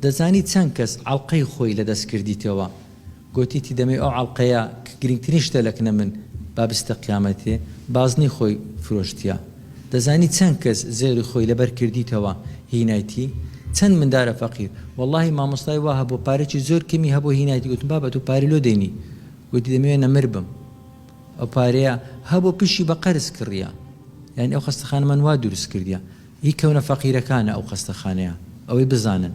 دەزانی چەند کەس عەڵقەی خۆی لە دەست کردیتەوە گۆتیتی دەمەوێ ئەو عەڵقەیە کە گرنگترین شتە لە کنە من با بچتە قیامەتێ بازنەی خۆی فرۆشتیە دەزانی چەند کەس زێڕی خۆی لەبەر کردیتەوە هینایتی چەند مندارە فەقیر وەڵاهی مامۆستای وا هەبوو پارەکی زۆر کەمی هەبوو هینایتی گوتم بابە تۆ پارەی لۆ دێنی گوتی دەمەوێ نەمر بم ئەو پارەیە هەبوو پشی بە قەرز کڕیە یانی ئەو خەستەخانەمان وا دروست کردیە هی کەونە فەقیرەکانە ئەو خەستەخانەیە ئەوەی بزانن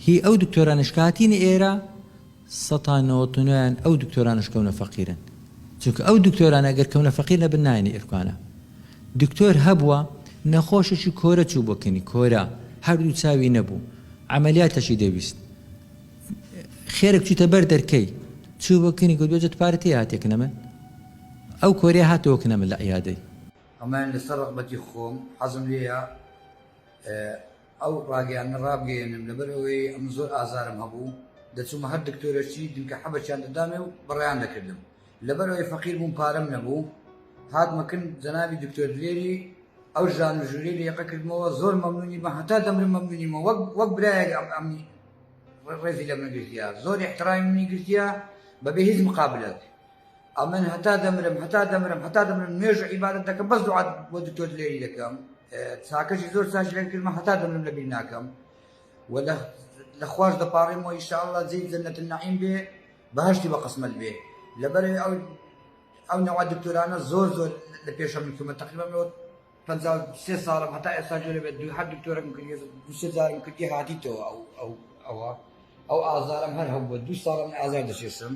هی ئەو دکتۆرانەش کە هاتینە ئێرە سەتا نەوەت و نۆیان ئەو دکتۆرانەش کەونە فەقیرن چونکە ئەو دکتۆرانە گەر کەونە فەقیر نەبن نایەنە ئێرکانە دکتۆر هەبووە نەخۆشێکی کۆرە چوو بۆ کنی کۆرە هەردوو چاوی نەبوو عەمەلیاتەشی دەویست خێرێک چووتە بەر دەرکەی چوو بۆ کنی گوت بێجە تو پارە تێ هاتێ کنە من ئەو کۆرەیە هاتەوە کنە من لە عیادەی. ئەمەیان لەسەر ڕەغبەتی خۆم حەزم لێیە ئەو ڕاگەیاندنە ڕابگەیەنم لەبەر ئەوەی ئەمن زۆر ئازارم هەبوو دەچوومە هەر دکتۆرەکی دنکە حەبەکیان دەدامێ و بەڕێیان دەکردم لەبەر ئەوەی فەقیر بووم پارەم نەبوو هاتمە کن جەنابی دکتۆر دلێری ئەو ژان و ژوورەی لە یەقە کردمەوە زۆر مەمنونی بە هەتا دەمرم مەمنونیمە وەک وەک برایەک ئەم ئەمنی ڕێزی لە من گرتیە زۆر احترامی منی گرتیە بەبێ هیچ مقابلەت ئەمن هەتا دەمرم هەتا دەمرم هەتا دەمرم نوێژ و عیبادەت دەکەم بەس دوعا بۆ دکتۆر دلێری دەکەم چاکەشی زۆر چاکی لەگەڵ کردمە هەتا دەمرم لەبیر ناکەم و لە لە خواش دەپاڕێمەوە ئینشاءاللە جێی جەنەت النعیم بێ بەهەشتی بە قسمەت بێ لەبەر ئەو ئەو نەوە دکتۆرانە زۆر زۆر لە پێشە من کردمە تقریبا منەوە 53 ساڵم هەتا ئێستا جۆرە بێت دوو هەر دکتۆرەکم کردی دوو سێ جارم کردی هاتیتەوە ئەو ئەو ئەوە ئەو ئازارم هەر هەبووە دوو ساڵم من ئازار دەچێشم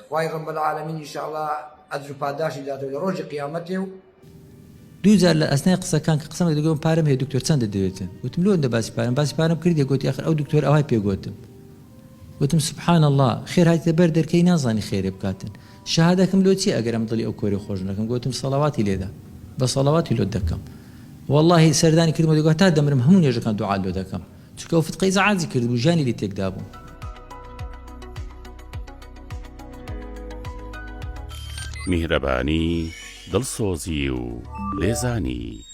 خوای رب العالمین ان شاء اللە ئەجر و پاداشتی داتەوە لە ڕۆژی قیامەتێ و. دوو جار لە ئەسنای قسەکان کە قسەم کرد گۆتم پارەم هەیە دکتۆر چەندت دەوێتن گوتم لۆ ئەوەندە باسی پارەم باسی پارەم کردیە گۆتی ئەخر ئەو دکتۆر ئەوهای پێ گۆتم گوتم سبحان اللە خێر هاتیتە بەر دەرکەی نازانی خێرێ بکاتن شەهادەکەم لۆ چیە ئەگەر ئەم دڵی ئەو کۆرەی خۆش نەکەم گۆتم سەڵەواتی لێدە بە سەڵەواتی لۆت دەکەم وەڵاهی سەردانی کردم دەگوت تا دەمرم هەموو نوێژەکان دوعات لۆ دەکەم چونکە ئەو فتقەی ئیزعاجی کردبوو ژیانی لێ تێکدابوو. میهرەبانی، دڵسۆزی و لێزانی.